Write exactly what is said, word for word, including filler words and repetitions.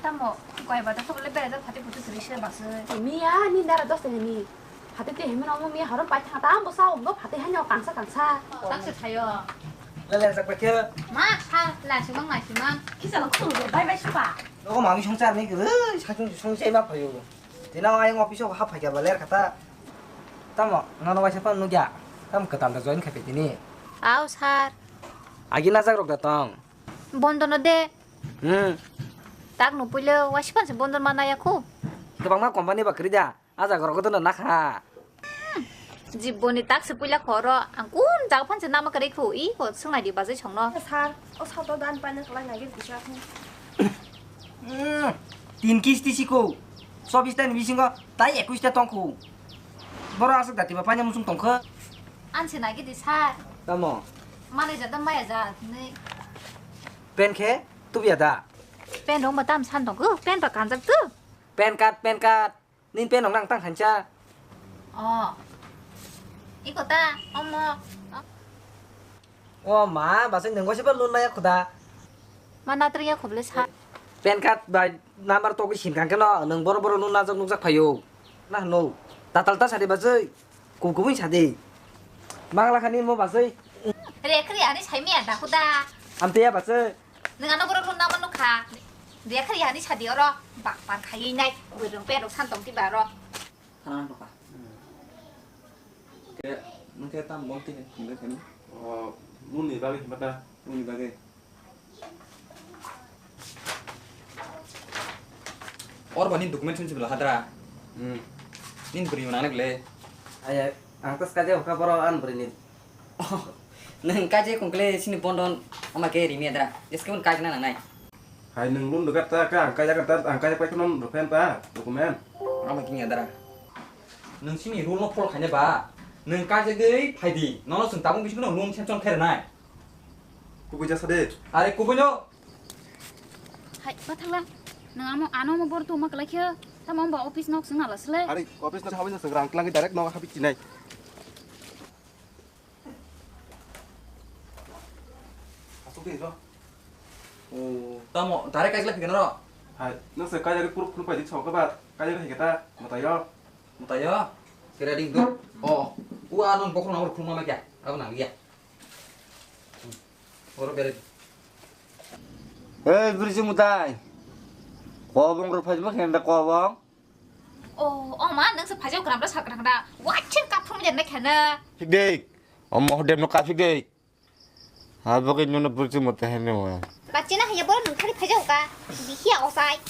Tamo, koi ba dakha bole bere jak phati phuti kwrwi se baswi. Miya ni dara dos tani ni. Phati te himno mo miya harom pai thang ta bo sa bo phati hanyo kangsa kangsa. Takse thayo. Lele jak pakhe. Ma kha la simang la simang. Kisa lo khulu bai bai supa. Nogo mami songchar ni gre, sa chung song chai ma phayo. Tina ayang office o hap phai ba ler khata. Tamo, nono waisa phone nugya. Tam kwtal da join khai tini. Au sir. Agi najak rok da tong. Bondo no de. Hmm. Tak no puila waisa phone se bondo mana ya khu. Kwbangma company ba kwrwi da. A jaga rok gotono nakha. Jiboni tak se puila khoro ang kun jaga phan se nama kwrwi khu i ko swngnai di bajai songno. Sir, o sato dan paina kwlai nai gel kisa. Hmm, tin kisti siko. Chobis ta ni bisingo tai ekwis ta tongkhu. Boro aswk dati ba paina musung tongkho. An se nai gidi sir. Tamo? Mane jada maya ja ni. Pen khe tubiya da. Pen rong ba tam san tongkho, pen ba kanjak tu. Pen card, pen card. Nini pen rok nang tang khancha. Oh. Iko ta, omo. O ma, basai nwng waisa ba loan naya khuda. Ma natriya khuble sa. Pen card bai number togwi sim kang keno nwng boro boro loan najak nukjak phaio. Na hwno. Tatal ta sadi basai. Kub kubui sadi. Mangla khani mo basai. Re khri ani sai miya da khuda. Amteya basai. Nwng ano borok rwna mano kha. Dia khari hani sadi oro. Bak par khayui nai. Bwrwng perok san tong tiba oro. Khana nang tokha. Ke, nwng khe tam bom tini, hinwi khani? O, muni bagwi hinba ta? Muni bagwi. Or bani document sum sibla hadra. Hmm. Nin bri mana le. Aya, ang tas kaje ka boro an bri ni. Nwng kaijak wngkle sini bondon ama khe rimi adra. Jeske un kaijna nangnai. Hai nwng lun dwgat ta ka ang kaijak ta ang kaijak pai kheno rwphen ta document. Ama kini adra. Nwng sini rule no follow khaine ba. Nwng kaijagwi phaidi. Nono chwng tabung bisingo lun sanction khairnai. Kubui jasa de. Are kubui no. Hai, bathakla. Nwng amo ano mo bor tu ma kalai khe. Tamo ba office nok sing ala sle. Are office nok habai sing rang tlang direct nok habi chinai. Asuk de ro. O, tamo, direct kaijak lagi kenaro? Hai, nang se kaijak pur pur pai dik sok ba, kaijak hai kata, matayo. Matayo? Kira ding do. O, u anon bokro nang khulma ma kya? Abo nang ya. Oro bere. Hey, Birji Mutai. Kobong ro phajma khenda kobong. O, o ma, nwng se phaijak gram da sak gram da. Wachin kap phum jen na khana. Phik dei. O mohodem no ka phik dei. Ha bagwi nono burju mata hene wa. Bachina haya boro nwng thani phaijak ka. Bihiya osai.